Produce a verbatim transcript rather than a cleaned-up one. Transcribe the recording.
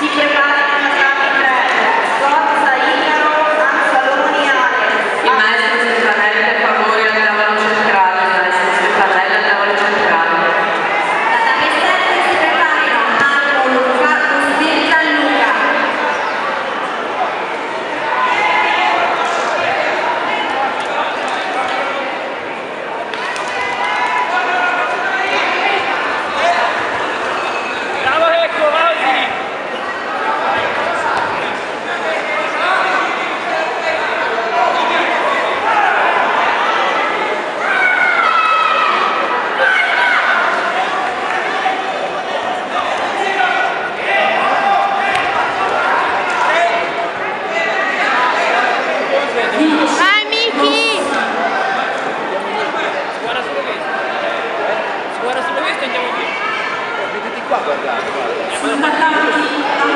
Prepara i masacchi tre, Forza Icaro, Anzaloni Ale. Il maestro Stefanelli, per favore, al tavolo centrale, il maestro Stefanelli al tavolo centrale. Dalle sette si preparino Marco Luca, Costil Gianluca. Bravo, Enrico, bravo, sì. Vai, Miki! Guarda solo questo. Guarda solo questo e andiamo via. Mettiti qua a guardare, guarda. Sono attaccati da un